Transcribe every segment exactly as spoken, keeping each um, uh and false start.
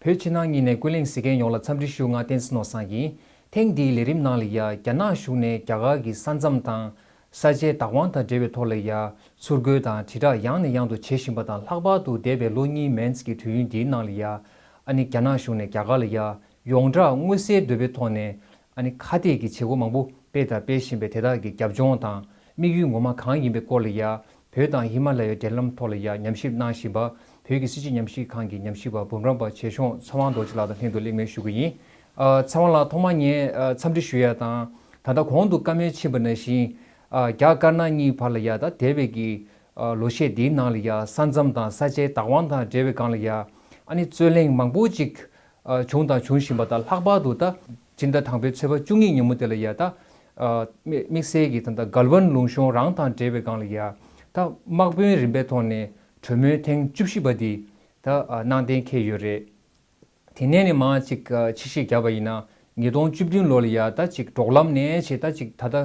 བོད་ཕྱི་ནང་གཉིས་ནས་ཀུན་གླེང་གཟིགས་མཁན་ཡོངས་ལ་འཚམས་འདྲི་ཞུ། ང་བསྟན་འཛིན་ནོར་བཟང་ཡིན། ཐེངས་འདིའི་ལས་རིམ་ནང་ལ་ཡ་རྒྱ་ནག་གཞུང་ནས་རྒྱ་གར་གྱི་ས་མཚམས་དང་ས་ཆའི་བདག་དབང་དང་འབྲེལ་བའི་ཐོག་ལ་ཡ་ཚུར་རྒོལ་དང་དྲིལ་བསྒྲགས་ཡང་ནས་ཡང་དུ་བྱེད་བཞིན་པ་དང་། ལྷག་པར་དུ་འདས་པའི་ལོ་གཉིས་མན་ཙམ་གྱི་དུས་ཡུན་འདིའི་ནང་ལ་ཡ་ཨ་ནི་རྒྱ་ནག་གཞུང་ནས་རྒྱ་གར་ལ་ཡ་ཡོངས་བསྒྲགས་མངོན་གསལ་དོད་པའི་ཐོག་ནས་ཨ་ནི་ཁ་གཏད་ཀྱི་བྱེད་སྒོ་མང་པོ་སྤེལ་དང་སྤེལ་བཞིན་པའི་དེ་དག་གི་རྒྱབ་ལྗོངས་དང་དམིགས་ཡུལ་ངོ་མ་གང་ཡིན་པའི་སྐོར་ལ་ཡ་བོད་དང་ཧི་མ་ལ་ཡའི་འབྲེལ་ལམ་ཐོག་ལ་ཡ་ཉམས་ཞིབ་གནང་བཞིན་པ་བོད་ཀྱི་སྲིད་བྱུས་ཉམས་ཞིབ་ཁང་གི་ཉམས་ཞིབ་པ་འབུམ་རམས་པ་ཆེ་ཆུང་ཚེ་དབང་རྡོ་རྗེ་ལགས་དང་ལྷན་དུ་གླེང་མོལ་ཞུ་གི་ཡིན། ཨ། ཚེ་དབང་ལགས། ཐོག་མར་ངས་ཨ་འཚམས་འདྲི་ཞུ་ཡ་དང་། ད་ལྟ་གོང་དུ་བཀའ་མོལ་ཕྱིན་པ་ནང་བཞིན། ཨ། རྒྱ་དཀར་ནག་གཉིས་བར་ལ་ཡ་ད་འདས་པའི་གི་ཨ་ལོ་ཤས་འདིའི་ནང་ལ་ཡ་ས་མཚམས་དང་ས་ཆའི་བདག་དབང་དང་འབྲེལ་བའི་སྒང་ལ་ཡ་ཨ་ནི་རྩོད་གླེང་མང་པོ་ཅིག་ཨ་བྱུང་དང་འབྱུང་བཞིན་པ་དང་། ལྷག་པར་དུ་ད་སྤྱི་ཟླ་དང་པོའི་ཚེས་པ་བཅུ་གཉིས་ཉིན་མོ་དེ་ལ་ཡ་ད་ཨ་དམིགས་དམིགས་བསལ་གྱི་ད་ལྟ་གལ་ཝན་ལུང་གཤོང་རང་དང་འབྲེལ་བའི་སྒང་ལ་ཡ་ད་དམག་དཔོན་རིམ་པའི་ཐོག་ནས་གྲོས་མོལ་ཐེངས་བཅུ་བཞི་པ་འདི་ད་ཨ་གནང་གཏན་འཁེལ་ཡོད་རེད། དེ་ནས་ནི་མར་ཅིག་ཨ་ཕྱི་བཤིག་བརྒྱབ་པ་ཡིན་ན། ཉིས་སྟོང་བཅུ་བདུན་ལོ་ལ་ཡ་ད་ཅིག་འབྲོག་ལམ་ནས་བྱས་ད་ཅིག་ད་ལྟ་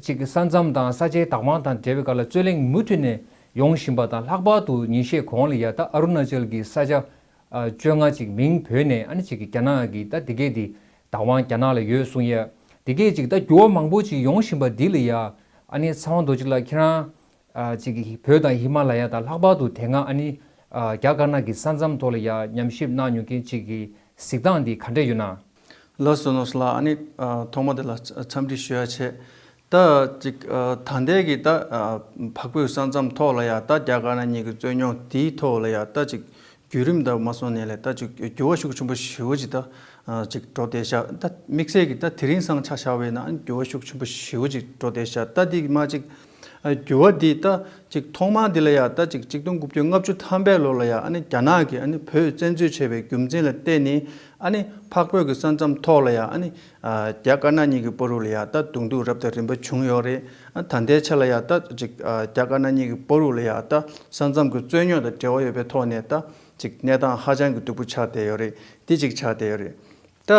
ཅིག་ས་མཚམས་དང་ས་ཆའི་བདག་དབང་དང་འབྲེལ་བའི་སྒང་ལ་རྩོད་གླེང་མུ་མཐུད་ནས་ཡོང་བཞིན་པ་དང་། ལྷག་པར་དུ་ཉིན་ཤས་གོང་ལ་ཡ་ད་ཨ་རུ་ན་ཅལ་གྱི་ས་ཆ་ཨ་བཅོ་ལྔ་ཅིག་མིང་བོས་ནས་ཨ་ནི་ཅིག་གི་རྒྱ་ནག་གི་ད་དེ་གས་དེ་བདག་དབང་རྒྱ་ནག་ལ་ཡོད་གསུང་ཡ། དེ་གས་ཅིག་ད་འགྱུར་བ་མང་པོ་ཅིག་ཡོང་བཞིན་པ་འདི་ལ་ཡ་ཨ་ནི་ཚེ་དབང་རྡོ་རྗེ་ལགས་ཁྱེད་རང་ཨ་ཅིག་བོད་དང་ཧི་མ་ལ་ཡ་དང་། ལྷག་པར་དུ་དེ་སྔ་ཨ་ནི་ཨ་རྒྱ་དཀར་ནག་གི་ས་མཚམས་ཐོག་ལ་ཡ་ཉམས་ཞིབ་གནང་མྱོང་མཁན་ཅིག་གི་གཟིགས་སྟངས་འདི་ག་འདྲ་ཡོད་ན། ལགས་སོ། ནོར་བཟང་ལགས། ཨ་ནི་ཨ་ཐོག་མ་དེ་ལ་འཚམས་འདྲི་ཞུ་ཡ་བྱས། ད་ཅིག་ཨ་ད་ལྟའི་གི་ད་ཨ་འཕགས་བོད་ས་མཚམས་ཐོག་ལ་ཡ་ད་རྒྱ་དཀར་ནག་གཉིས་ཀྱི་རྩོད་རྙོག་དེའི་ཐོག་ལ་ཡ་ད་ཅིག་བརྒྱུད་རིམ་ད་མ་སོང་ནས་ལས་ད་ཅིག་འགྱུར་བ་ཤུགས་ཆེན་པོ་ཞེ་པོ་ཅིག་ད་ཨ་ཅིག་འགྲོ་བསྡད་ཤག་ད་དམིགས་བསལ་གྱི་ད་དེ་རིང་སང་ཆ་བཞག་པ་ཡིན་ན་ཨ་ནི་འགྱུར་བ་ཤུགས་ཆེན་པོ་ཞེ་པོ་ཅིག་འགྲོ་བསྡད་ཤག་ད་འདི་གི་མ་ཅིག་ཨ་འགྱུར་བ་འདི་ད་ཅིག་ཐོག་མར་འདི་ལ་ཡ་ད་ཅིག་གཅིག་སྟོང་དགུ་བརྒྱ་ལྔ་བཅུ་ཐམ་པའི་ལོ་ལ་ཡ་ཨ་ནི་རྒྱ་ནག་གིས་ཨ་ནི་བོད་བཙན་འཛུལ་བྱས་པའི་རྒྱུ་མཚན་ལ་བརྟེན་ནས་ཨ་ནི་འཕགས་བོད་ཀྱི་ས་མཚམས་ཐོག་ལ་ཡ་ཨ་ནི་ཨ་རྒྱ་དཀར་ནག་གཉིས་ཀྱི་བར་དུ་ལ་ཡ་ད་གདོང་ཐུག་རབ་དང་རིམ་པ་བྱུང་ཡོད་རེད། ཨ་ད་ལྟའི་ཆ་ལ་ཡ་ད་ཅིག་ཨ་རྒྱ་དཀར་ནག་གཉིས་ཀྱི་བར་དུ་ལ་ཡ་ད་ས་མཚམས་ཀྱི་རྩོད་རྙོག་དང་འབྲེལ་བ་ཡོད་པའི་ཐོག་ནས་ད་ཅིག་གནས་སྟངས་ཧ་ཅང་གི་སྡུག་པོ་ཆགས་བསྡད་ཡོད་རེད། འདི་ཅིག་ཆགས་བསྡད་ཡོད་རེད། ད་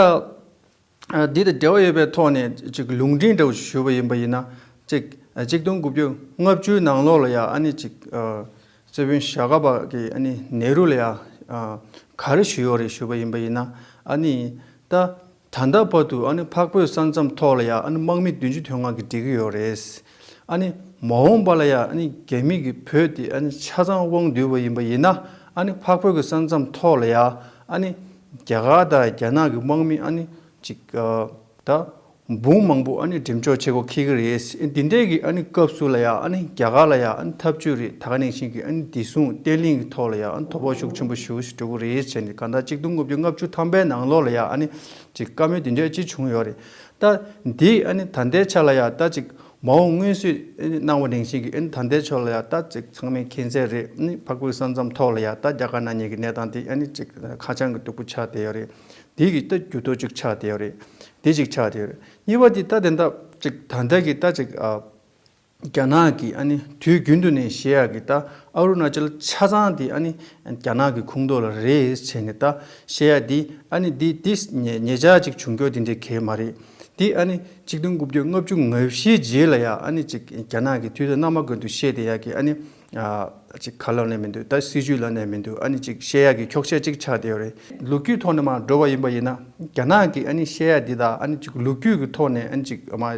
ཨ་འདི་དང་འབྲེལ་བ་ཡོད་པའི་ཐོག་ནས་ཅིག་ལུང་འདྲེན་འདྲ་བོ་ཞུས་པ་ཡིན་པ་ཡིན་ན། ཅིག་ཨ་གཅིག་སྟོང་དགུ་བརྒྱ་ལྔ་བཅུའི་ནང་ལོགས་ལ་ཡ་ཨ་ནི་ཅིག་ཨ་སྲིད་དཔོན་ཞྭ་སྒབ་པ་གིས་ཨ་ནི་ནེ་རུ་ལ་ཡ་ཨ་ག་རེ་ཞུས་ཡོད་རེད་ཞུས་པ་ཡིན་པ་ཡིན་ན། ཨ་ནི་ད་ད་ལྟ་བར་དུ་ཨ་ནི་འཕགས་བོད་ས་མཚམས་ཐོག་ལ་ཡ་ཨ་ནི་དམག་མི་བདུན་ཅུ་དོན་ལྔ་གིས་སྒྲིག་གི་ཡོད་རེད། ཨ་ནི་མ་འོངས་པ་ལ་ཡ་ཨ་ནི་རྒྱ་མི་གིས་བོད་དེ་ཨ་ནི་ཆ་ཚང་དབང་བསྡུས་པ་ཡིན་པ་ཡིན་ན། ཨ་ནི་འཕགས་བོད་ཀྱི་ས་མཚམས་ཐོག་ལ་ཡ་ཨ་ནི་རྒྱ་གར་དང་རྒྱ་ནག་གི་དམག་མི་ཨ་ནི་ཅིག་ཨ་ད་འབུམ་མང་པོ་ཨ་ནི་འགྲེམས་འཇོག་བྱེད་སྒོ་འཁེལ་གི་རེད། འདི་འདྲའི་གི་ཨ་ནི་སྐབས་སུ་ལ་ཡ་ཨ་ནི་རྒྱ་གར་ལ་ཡ་ཨ་ནི་འཐབ་ཇུས་རེད། ད་ག་ནང་བཞིན་གི་ཨ་ནི་བདེ་སྲུང་བརྟན་ལྷིང་གི་ཐོག་ལ་ཡ་ཨ་ནི་དོ་ཕོག་ཤུགས་ཆེན་པོ་ཞེ་པོ་ཞིག་འགྲོ་གི་རེད་བྱས་ནས། གང་ལྟར་གཅིག་སྟོང་དགུ་བརྒྱ་ལྔ་བཅུ་ཐམ་པའི་ནང་ལོགས་ལ་ཡ་ཨ་ནི་ཅིག་བཀའ་མོལ་འདི་འདྲ་ཅིག་བྱུང་ཡོད་རེད། ད་འདི་ཨ་ནི་ད་ལྟའི་ཆ་ལ་ཡ་ད་ཅིག་མ་འོངས་སྔོན་བསུས་ཨ་ནི་གནང་བ་ནང་བཞིན་གི་ཨ་ནི་ད་ལྟའི་ཆ་ལ་ཡ་ད་ཅིག་ཚང་མས་མཁྱེན་གསལ་རེད། ཨ་ནི་འཕགས་བོད་ས་མཚམས་ཐོག་ལ་ཡ་ད་རྒྱ་དཀར་ནག་གཉིས་ཀྱི་གནས་སྟངས་འདི་ཨ་ནི་ཅིག་ཧ་ཅང་གི་སྡུག་པོ་ཆགས་བསྡད་ཡོད་རེད། འདི་གི་ད་འགྱུར་ལྡོག་ཅིག་ཆགས་བསྡད་ཡོད་རེད། འདི་ཅིག་ཆགས་བསྡད་ཡོད་རེད། གཉིས་པ་འདི་ད་དེ་འདྲ་ཅིག་ད་ལྟ་གི་ད་ཅིག་ཨ་རྒྱ་ནག་གི་ཨ་ནི་དུས་རྒྱུན་དུ་ནས་བཤད་ཡག་གི་ད་ཨ་རུ་ན་ཅལ་ཆ་ཚང་དེ་ཨ་ནི་རྒྱ་ནག་གི་ཁོངས་གཏོགས་ལ་རེད་བྱས་ནས་ད་བཤད་ཡག་འདི་ཨ་ནི་འདི་འདི་ཉེ་ཉེ་ཆར་ཅིག་བྱུང་རྒྱུ་དེ་འདྲ་གང་ཡང་མ་རེད། འདི་ཨ་ནི་གཅིག་སྟོང་དགུ་བརྒྱ་ལྔ་བཅུ་ང་བཞིའི་རྗེས་ལ་ཡ་ཨ་ནི་ཅིག་རྒྱ་ནག་གི་དུས་དང་རྣམ་པ་ཀུན་ཏུ་བཤད་བསྡད་ཡག་གི་ཨ་ནི་ཨ་ཅིག་ཁ་ལབ་ནས་མི་འདུག་ད་སྲིད་བྱུས་ལབ་ནས་མི་འདུག་ཨ་ནི་ཅིག་བཤད་ཡག་གི་འཁྱོག་བཤད་ཅིག་ཆགས་བསྡད་ཡོད་རེད། ལོ་རྒྱུས་ཐོག་ནས་མར་འགྲོ་བ་ཡིན་པ་ཡིན་ན། རྒྱ་ནག་གི་ཨ་ནི་བཤད་ཡག་འདི་དང་ཨ་ནི་ཅིག་ལོ་རྒྱུས་ཀྱི་ཐོག་ནས་ཨ་ནི་ཅིག་མ་ཨེ་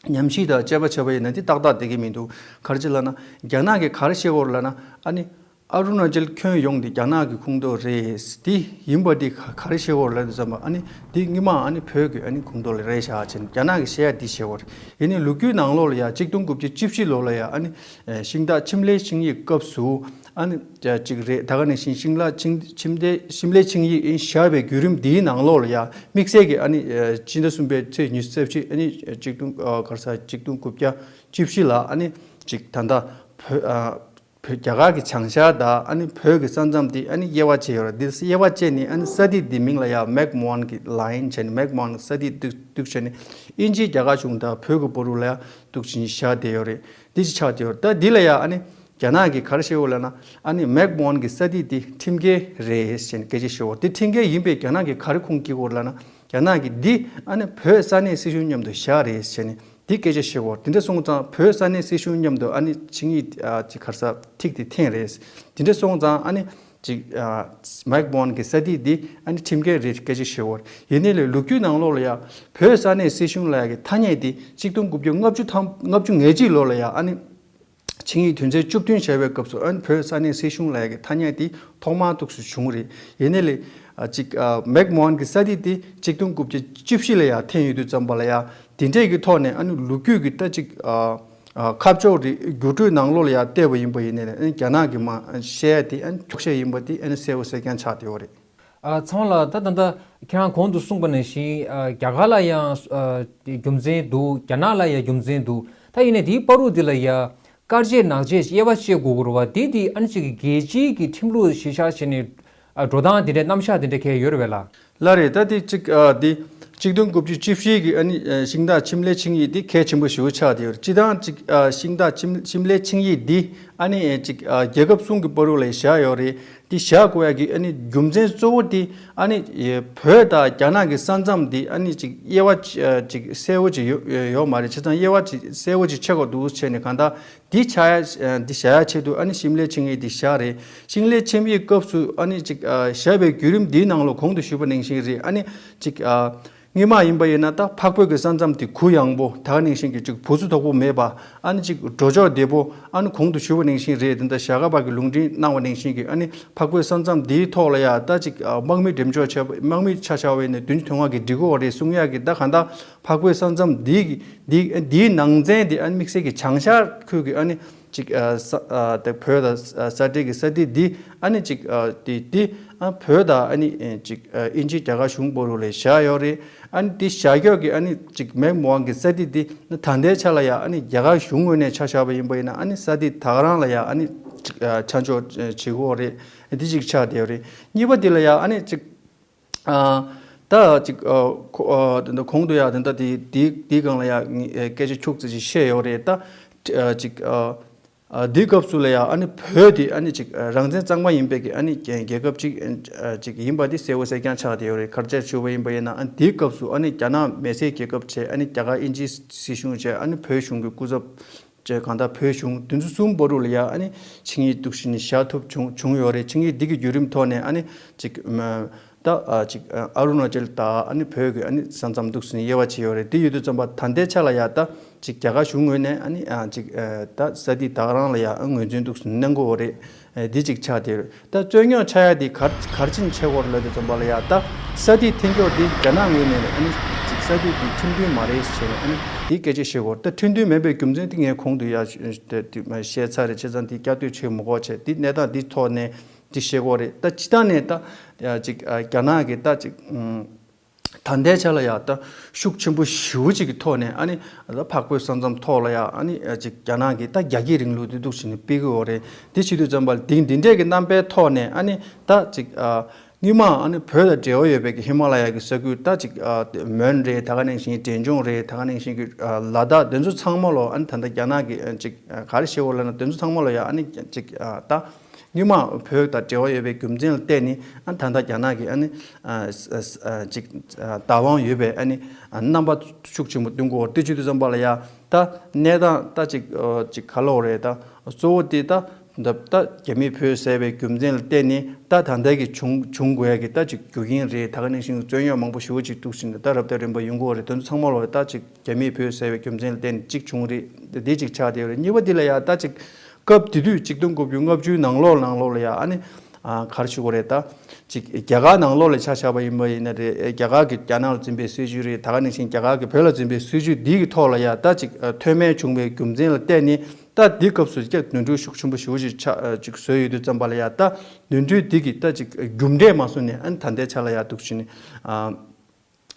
ཉམས་ཞིབ་དང་དཔྱད་པ་བྱས་པ་ཡིན་ན་འདི་ཏག་ཏག་བསྡད་ཀྱི་མི་འདུག་ག་རེ་ཅིག་ལབ་ན། རྒྱ་ནག་གིས་ག་རེ་བཤད་ཀྱི་ཡོད་རེད་ལབ་ན། ཨ་ནི་ཨ་རུ་ན་ཅལ་ཁྱོན་ཡོངས་འདི་རྒྱ་ནག་གི་ཁོངས་གཏོགས་རེད། འདི་ཡིན་པ་འདི་ག་ག་རེ་བཤད་ཀྱི་ཡོད་རེད་ལབ་དུས་ཙམ་པ། ཨ་ནི་འདི་སྔོན་མ་ཨ་ནི་བོད་ཀྱི་ཨ་ནི་ཁོངས་གཏོགས་ལ་རེད་བཞག་བྱས་ནས་རྒྱ་ནག་གིས་བཤད་ཡག་འདི་བཤད་ཀྱི་ཡོད་རེད། ཡིན་ནའི་ལོ་རྒྱུས་ནང་ལོགས་ལ་ཡ་གཅིག་སྟོང་དགུ་བརྒྱ་བཅུ་བཞི་ལོ་ལ་ཡ་ཨ་ནི་ཨེ་ཤིང་རྟ་འཆམ་ལས་ཆིངས་ཡིག་སྐབས་སུ་ཨ་ནི་ཅིག་རེད། ད་ག་ནང་བཞིན་ཤིང་ལ་ཆིངས་འཆམ་ལས་འཆམ་ལས་ཆིངས་ཡིག་ཨེ་བཞག་པའི་བརྒྱུད་རིམ་འདིའི་ནང་ལོགས་ལ་ཡ་དམིགས་བསལ་གྱི་ཨ་ནི་ཨེ་སྤྱི་ཟླ་གསུམ་པའི་ཚེས་ཉི་ཤུ་རྩ་བཞི་ཨ་ནི་གཅིག་སྟོང་ཨ་ག་རེ་ཟ་གཅིག་སྟོང་དགུ་བརྒྱ་བཅུ་བཞི་ལ་ཨ་ནི་ཅིག་ད་ལྟ་བོད་ཨ་བོད་རྒྱ་གར་གྱི་བྱང་ཤར་དང་ཨ་ནི་བོད་ཀྱི་ས་མཚམས་དེ་ཨ་ནི་དབྱེ་བ་ཕྱེ་ཡོད་རེད། འདི་དབྱེ་བ་ཕྱེ་ནས་ཨ་ནི་ས་ཐིག་འདི་མིང་ལ་ཡ་མེག་མོ་ཧན་གྱི་ལ་ཡིན་བྱས་ནས་མེག་མོ་ཧན་གྱི་ས་ཐིག་བཏུགས་བཏུགས་བྱས་ནས་དབྱིན་ཇི་རྒྱ་གར་གཞུང་དང་བོད་ཀྱི་བར་དུ་ལ་ཡ་འདུག་ཅིང་བཞག་བསྡད་ཡོད་རེད། འདི་ཅིག་ཆགས་བསྡད་ཡོད་རེད། ད་འདི་ལ་ཡ་ཨ་ནི་རྒྱ་ནག་གིས་ག་རེ་བཤད་ཡོད་ལབ་ན། ཨ་ནི་མེག་མོ་ཧན་གྱི་ས་ཐིག་འདི་ཁྲིམས་འགལ་རེད་ཟེར་ནས་སྐད་ཆ་བཤད་ཡོད་རེད། འདི་ཁྲིམས་འགལ་ཡིན་པས་རྒྱ་ནག་གིས་ག་རེ་ཁུངས་སྐྱེལ་གྱི་ཡོད་རེད་ལབ་ན། རྒྱ་ནག་གིས་འདི་ཨ་ནི་བོད་ས་གནས་སྲིད་གཞུང་མཉམ་དུ་བཞག་རེད་ཟེར་ནས་འདི་སྐད་ཆ་བཤད་ཡོད་རེད། དེ་འདྲ་སོང་ཙང་བོད་ས་གནས་སྲིད་གཞུང་མཉམ་དུ་ཨ་ནི་ཆིངས་ཡིག་ཨ་ཅིག་ག་རེ་ཟ་ཐིག་དེ་འཐེན་རེད། དེ་འདྲ་སོང་ཙང་ཨ་ནི། ཅིག་ཨ་མེག་མོ་ཧན་གྱི་ས་ཐིག་འདི་ཨ་ནི་ཁྲིམས་འགལ་རེད་སྐད་ཆ་བཤད་ཡོད་རེད། ཡིན་ནའི་ལས་ལོ་རྒྱུས་ནང་ལོགས་ལ་ཡ་བོད་ས་གནས་སྲིད་གཞུང་ལ་ཡ་གི་ཐ་སྙད་འདི་གཅིག་སྟོང་དགུ་བརྒྱ་ལྔ་བཅུ་ཐམ་ལྔ་བཅུ་ང་གཅིག་ལོ་ལ་ཡ་ཨ་ནི་ཆིངས་ཡིག་དོན་ཚན་བཅུ་བདུན་བྱ་བའི་སྐབས་སུ་ཨ་ནི་བོད་ས་གནས་སྲིད་གཞུང་ལ་ཡ་གི་ཐ་སྙད་འདི་ཐོག་མར་འདུག་སེ་བྱུང་རེད། ཡིན་ནའི་ལས་ཨ་ཅིག་ཨ་མེག་མོ་ཧན་གྱི་ས་ཐིག་འདི་གཅིག་སྟོང་དགུ་བརྒྱ་བཅུ་བཞི་ལ་ཡ་འཐེན་ཡོད་དུས་ཙམ་པ་ལ་ཡ་དེ་འདྲས་ཀྱི་ཐོག་ནས་ཨ་ནི་ལོ་རྒྱུས་ཀྱི་ད་ཅིག་ཨ། ཨ་ཁ་ཕྱོགས་རེ་བསྒྱུར་བཅོས་ནང་ལོགས་ལ་ཡང་བལྟས་པ་ཡིན་པ་ཡིན་ནའི་ཨ་ནི་རྒྱ་ནག་གི་མ་བཤད་ཡ་དེ་ཨ་ནི་འཁྱོག་བཤད་ཡིན་པ་དེ་ཨ་ནི་གསལ་པོ་གསལ་རྐྱང་ཆགས་བསྡད་ཡོད་རེད། ཨ་ཚང་མ་ལ་ད་ད་ལྟ་ཁྱེད་རང་གོང་དུ་གསུངས་པ་ནང་བཞིན་ཨ་རྒྱ་གར་ལ་ཡང་ཨ་རྒྱུ་མཚན་འདུག་རྒྱ་ནག་ལ་ཡང་རྒྱུ་མཚན་འདུག་ད་ཡིན་ནའི་དེའི་བར་དུ་དེ་ལ་ཡང་དཀར་ཆད་ནག་ཆད་དབྱེ་བ་ཕྱེ་དགོས་ཀྱི་རེད་བ། དེ་དེ་ཨ་ནི་ཅིག་གི་རྒྱལ་སྤྱིའི་གི་ཁྲིམས་ལུགས་གཞི་བཞག་བྱས་ནས་ཨ་འགྲོ་སྟངས་དེ་འདྲའི་རྣམ་གཞག་དེ་འདྲ་གང་ཡང་ཡོད་རེད་བས་ལ། ལགས་རེད། ད་དེ་གཅིག་ཨ་དེ་གཅིག་སྟོང་དགུ་བརྒྱ་བཅུ་བཞི་གི་ཨ་ནི་ཨ་ཤིང་རྟ་ཁྱིམ་ལས་ཆིངས་ཡིག་འདི་གལ་ཆེན་པོ་ཞེ་པོ་ཆགས་བསྡད་ཡོད་རེད། སྤྱིར་བཏང་གཅིག་ཨ་ཤིང་རྟ་ཁྱིམ་ཁྱིམ་ལས་ཆིངས་ཡིག་འདི་ཨ་ནི་ཨ་གཅིག་ཨ་རྒྱལ་ཁབ་གསུམ་གྱི་བར་དུ་ལ་བཞག་ཡོད་རེད། འདི་བཞག་དགོས་ཡ་གི་ཨ་ནི་རྒྱུ་མཚན་གཙོ་བོ་འདི་ཨ་ནི་ཨེ་བོད་དང་རྒྱ་ནག་གི་ས་མཚམས་འདི་ཨ་ནི་གཅིག་དབྱེ་བ་ཅིག་ཨ་གཅིག་གསལ་པོ་ཅིག་ཡོད་ཡོད་མ་རེད། བྱས་ཙང་དབྱེ་བ་ཅིག་གསལ་པོ་ཅིག་ཕྱེ་དགོས་འདུག་བྱས་ནས་གང་ལྟར། འདི་བྱ་ཡ་འདི་བྱ་ཡ་ཆེད་དུ་ཨ་ནི་ཤིམ་ལའི་ཆིངས་ཡིག་འདི་བཞག་རེད། ཤིམ་ལའི་ཆིངས་ཡིག་སྐབས་སུ་ཨ་ནི་ཅིག་བཞག་པའི་བརྒྱུད་རིམ་འདིའི་ནང་ལོགས་གོང་དུ་ཞུས་པ་ནང་བཞིན་རེད། ཨ་ནི་ཅིག་སྔོན་མ་ཡིན་པ་ཡིན་ན་ད་འཕགས་བོད་ཀྱི་ས་མཚམས་དེ་གུ་ཡངས་པོ་ད་ག་ནང་བཞིན་གྱི་ཅིག་བུ་ཚུ་དོག་པོ་མེད་པ། ཨ་ནི་ཅིག་འགྲོ་ཕྱོགས་བདེ་པོ། ཨ་ནི་གོང་དུ་ཞུས་པ་ནང་བཞིན་རེད། དེ་འདྲ་ཞྭ་སྒབ་པ་གི་ལུང་འདྲེན་གནང་བ་ནང་བཞིན་གྱི་ཨ་ནི་འཕགས་བོད་ས་མཚམས་འདིའི་ཐོག་ལ་ཡ་ད་ཅིག་དམག་མི་འགྲེམས་འཇོག་བྱས་པ་དམག་མི་ཆ་བཞག་པ་ཡིན་ན་བདུན་ཅུ་དོན་ལྔ་གིས་འགྲིག་གི་ཡོད་རེད་གསུང་ཡ་གི་ད་གང་ལྟར། འཕགས་བོད་ས་མཚམས་འདི་གི་འདི་འདིའི་ནང་ཚན་འདི་ཨ་ནི་དམིགས་བསལ་གྱི་བྱང་ཤར་ཁུལ་གྱི་ཨ་ནི་ཅིག་ཨ་ས་ཨ་དེ་བོད་དང་ས་ས་འབྲེལ་གྱི་ས་ཐིག་འདི་ཨ་ནི་ཅིག་ཨ་དེ་འདི་ཨ་བོད་དང་ཨ་ནི་ཨེ་ཅིག་ཨ་དབྱིན་ཇི་རྒྱ་གར་གཞུང་བར་དུ་ལ་བཞག་ཡོད་རེད། ཨ་ནི་འདི་བཞག་ཡོད་ཀྱི་ཨ་ནི་ཅིག་མེག་མོ་ཧན་གྱི་ས་ཐིག་འདི་ད་ལྟའི་ཆ་ལ་ཡ་ཨ་ནི་རྒྱ་གར་གཞུང་ངོས་ནས་ཆ་བཞག་པ་ཡིན་པ་ཡིན་ན་ཨ་ནི་ས་ཐིག་ད་ག་རང་ལ་ཡ་ཨ་ནི་ཅིག་ཨ་ཆ་འཇོག་བྱེད་དགོས་རེད། འདི་གཅིག་ཆགས་བསྡད་ཡོད་རེད། གཉིས་པ་འདི་ལ་ཡ་ཨ་ནི་ཅིག་ཨ་ད་ཅིག་ཨ་ཁོ་ཨ་དེ་འདྲ་གོང་དུ་ཡ་དེ་འདྲ་དེ་དེ་དེའི་སྒང་ལ་ཡ་ངས་ཨ་སྐད་ཆ་ཁྱུག་ཙམ་ཅིག་བཤད་ཡོད་རེད། ད་ཨ་ཅིག་ཨ་ཨ་དེའི་སྐབས་སུ་ལ་ཡ་ཨ་ནི་བོད་དེ་ཨ་ནི་ཅིག་ཨ་རང་བཙན་གཙང་མ་ཡིན་པའི་གི་ཨ་ནི་རྒྱལ་རྒྱལ་ཁབ་ཅིག་ཨ་ཅིག་ཡིན་པ་དེ་གསལ་པོ་གསལ་རྐྱང་ཆགས་བསྡད་ཡོད་རེད། ག་རེ་བྱས་ཞུས་པ་ཡིན་པ་ཡིན་ན་ཨ་དེའི་སྐབས་སུ་ཨ་ནི་རྒྱ་ནག་མི་སེར་རྒྱལ་ཁབ་བྱས། ཨ་ནི་རྒྱ་གར་དབྱིན་ཇིའི་སྲིད་གཞུང་བྱས། ཨ་ནི་བོད་གཞུང་གི་སྐུ་ཚབ་བཅས་གང་ལྟར་བོད་གཞུང་དེ་ཚོ་གསུམ་བར་དུ་ལ་ཡ་ཨ་ནི་ཆིངས་ཡིག་འདུག་སེ་ནས་བཞག་ཐུབ་བྱུང་བྱུང་ཡོད་རེད། ཆིངས་ཡིག་འདི་གི་བརྒྱུད་རིམ་ཐོག་ནས་ཨ་ནི་ཅིག་ཨ་ད་ཨ་ཅིག་ཨ་ཨ་རུ་ན་ཅལ་དང་ཨ་ནི་བོད་ཀྱི་ཨ་ནི་ས་མཚམས་འདུག་སེ་ནས་དབྱེ་བ་ཕྱེ་ཡོད་རེད། དེ་ཡོད་དུས་ཙམ་པ་ད་ལྟའི་ཆ་ལ་ཡ་ད་ཅིག་རྒྱ་གར་གཞུང་ངོས་ནས་ཨ་ནི་ཨ་ཅིག་ཨ་ད་ས་ཐིག་ད་ག་རང་ལ་ཡ་ཨ་ངོས་འཛིན་འདུག་སེ་གནང་གི་ཡོད་རེད། ཨེ་འདི་གཅིག་ཆགས་བསྡད་ཡོད་རེད། ད་རྩོད་རྙོག་ཆགས་ཡ་དེ་ག་རེ་ག་རེ་བྱས་ནས་ཆགས་ཀྱི་ཡོད་རེད་ལབ་དུས་ཙམ་པ་ལ་ཡ་ད་ས་ཐིག་འཐེན་ཀྱོག་དེ་རྒྱ་ནག་ངོས་ནས་ཨ་ནི་ཅིག་ས་ཐིག་དེ་ཁྲིམས་མཐུན་མ་རེད་ཟེར་ནས་ཨ་ནི་དེ་སྐད་ཆ་བཤད་ཀྱི་ཡོད་རེད། ད་ཁྲིམས་མཐུན་མེད་པའི་རྒྱུ་མཚན་དེ་ངས་གོང་དུ་ཡ་བཤད་ཚར་རེད། བྱས་ཙང་དེ་བསྐྱར་ཟློས་བྱེད་མི་དགོས་བྱས། དེ་གནས་སྟངས་དེ་ཐོག་ནས་དེ་བཤད་ཀྱི་ཡོད་རེད། ད་སྤྱིར་བཏང་ནས་ད་ཡ་ཅིག་ཨ་རྒྱ་ནག་གི་ད་ཅིག་ཨུམ། ད་ལྟའི་ཆ་ལ་ཡ་ད་ཤུགས་ཆེན་པོ་ཞེ་པོ་ཅིག་གི་ཐོག་ནས་ཨ་ནི་ད་འཕགས་བོད་ས་མཚམས་ཐོག་ལ་ཡ་ཨ་ནི་ཅིག་རྒྱ་ནག་གི་ད་རྒྱ་སྐྱེད་རིང་ལུགས་དེ་འདུག་སེ་ནས་སྤེལ་གྱི་ཡོད་རེད། དེ་བྱེད་དུས་ཙམ་པ་ལ་དེ་འདི་འདྲས་ཀྱི་རྣམ་པའི་ཐོག་ནས་ཨ་ནི་ད་ཅིག་ཨ་སྔོན་མ་ཨ་ནི་བོད་དང་འབྲེལ་བ་ཡོད་པའི་གི་ཧི་མ་ལ་ཡ་གི་ས་ཁུལ་ད་ཅིག་ཨ་མོན་རེད། ད་ག་ནང་བཞིན་འབྲས་ལྗོངས་རེད། ད་ག་ནང་བཞིན་གི་ཨ་ལ་དྭགས། དེ་ཚོ་ཚང་མ་ལོ་ཨ་ནི་ད་ལྟ་རྒྱ་ནག་གི་ཨ་ཅིག་ཨ་ག་རེ་ཞེས་པ་ལབ་ན་དེ་ཚོ་ཚང་མ་ལོ་ཡ་ཨ་ནི་ཅིག་ཨ་ད། སྔོན་མ་བོད་དང་འབྲེལ་བ་ཡོད་པའི་རྒྱུ་མཚན་ལ་བརྟེན་ནས་ཨ་ད་ལྟ་རྒྱ་ནག་གིས་ཨ་ནི་ཨ་ཨ་ཅིག་ཨ་བདག་དབང་ཡོད་པའི་ཨ་ནི་ཨ་རྣམ་པ་ཤུགས་ཆེན་པོ་སྟོན་གྱི་ཡོད་རེད། དེ་བྱེད་དུས་ཙམ་པ་ལ་ཡ་ད་གནས་སྟངས་ད་ཅིག་ཨ་ཅིག་ག་ལབ་དགོས་རེད། ད་གཙོ་བོ་དེ་ད་ད་ད་རྒྱ་མིས་བོད་བསད་པའི་རྒྱུ་མཚན་ལ་བརྟེན་ནས་ད་ད་ལྟ་གི་བྱུང་བྱུང་དགོས་ཡ་གི་ད་ཅིག་རྒྱུ་རྐྱེན་རེད། ད་ག་ནང་བཞིན་རྩོད་རྙོག་མང་པོ་ཞེ་པོ་ཅིག་འདུག་ཟིན་ནས་ད་རབ་དང་རིམ་པ་ཡོང་གི་ཡོད་རེད། དེ་ཚོ་ཚང་མ་ལ་ད་ཅིག་རྒྱ་མིས་བོད་བསད་པའི་རྒྱུ་མཚན་ལ་བརྟེན་ནས་གཅིག་བྱུང་རེད། འདི་གཅིག་ཆགས་བསྡད་ཡོད་རེད། གཉིས་པ་འདི་ལ་ཡ་ད་ཅིག་སྐབས་དེ་དུས་གཅིག་སྟོང་དགུ་བརྒྱ་ལྔ་བཅུའི་ནང་ལོགས་ནང་ལོགས་ལ་ཡ་ཨ་ནི་ཨ་ག་རེ་ཞུ་དགོས་རེད། ད་ཅིག་རྒྱ་གར་ནང་ལོགས་ལ་ཆ་བཞག་པ་ཡིན་པ་ཡིན་ན་རེད། རྒྱ་གར་གྱིས་རྒྱ་ནག་ལ་འཛིན་པའི་སྲིད་བྱུས་རེད། ད་ག་ནང་བཞིན་རྒྱ་གར་གྱིས་བོད་ལ་འཛིན་པའི་སྲིད་བྱུས་འདི་གི་ཐོག་ལ་ཡ་ད་ཅིག་ཨ་མཐུན་མེད་བྱུང་བའི་རྒྱུ་མཚན་ལ་བརྟེན་ནས་ད་འདི་སྐབས་སུ་ཀྱང་ནོར་འཁྲུལ་ཤུགས་ཆེན་པོ་ཞེ་པོ་ཅིག་ཆགས་ཅིག་བཟོས་ཡོད་དུས་ཙམ་པ་ལ་ཡ་ད་ནོར་འཁྲུལ་འདི་གི་ད་ཅིག་རྒྱུ་འབྲས་མ་བཟུང་ནས་ཨ་ནི་ད་ལྟའི་ཆ་ལ་ཡ་འདུག་བྱས་ནས་ཨ།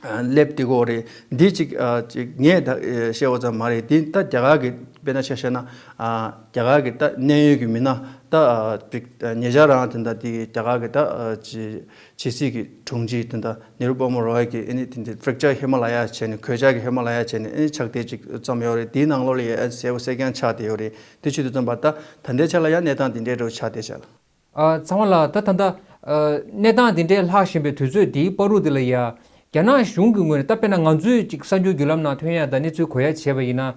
སླེབས་བསྡད་ཀྱི་ཡོད་རེད། འདི་ཅིག་ཨ་ཅིག་ངས་ད་ཨེ་བཤད་པ་ཙམ་མ་རེད། འདི་ད་རྒྱ་གར་གྱི་དཔེར་ན་ཆ་བཞག་ན་ཨ་རྒྱ་གར་གྱི་ད་གནད་ཡོད་ཀྱི་མི་སྣ་ད་ཨ་ཅིག་ཉེ་ཆར་རང་དེ་འདྲ་དེ་རྒྱ་གར་གྱི་ད་ཨ་ཅིག་ཇེ་སི་གི་དྲུང་ཆེ་དེ་འདྲ་ནེ་རུ་པདྨ་རོ་ཡ་གི་ཨ་ནི་དེ་འདྲ་ཕྲེག་ཅར་ཧི་མ་ལ་ཡ་བྱས་ནས་གོད་ཆག་གི་ཧི་མ་ལ་ཡ་བྱས་ནས་ཨ་ནི་ཕྱག་དེབ་ཅིག་བརྩམས་ཡོད་རེད། དེའི་ནང་ལོགས་ལ་ཡ་ཨ་གསལ་པོ་གསལ་རྐྱང་ཆགས་བསྡད་ཡོད་རེད། དེ་བྱེད་དུས་ཙམ་པ་ད་ད་ལྟའི་ཆ་ལ་ཡ་གནས་སྟངས་དེ་འདྲའི་འདྲ་བོ་ཆགས་བསྡད་ཤག་ལ། ཨ་ཚང་མ་ལ་ད་ད་ལྟ་ཨ་གནས་སྟངས་འདི་འདྲའི་ལྷག་བཞིན་པའི་དུས་ཚོད་འདིའི་བར་དུ་འདི་ལ་ཡ་རྒྱ་ནག་གཞུང་གི་ངོས་ནས་ད་དཔེར་ན་ང་ཚོའི་ཅིག་གསར་འགྱུར་བརྒྱུད་ལམ་ནང་ཐོན་ཡ་དང་གནས་ཚུལ་གོ་ཡ་བྱས་པ་ཡིན་ན་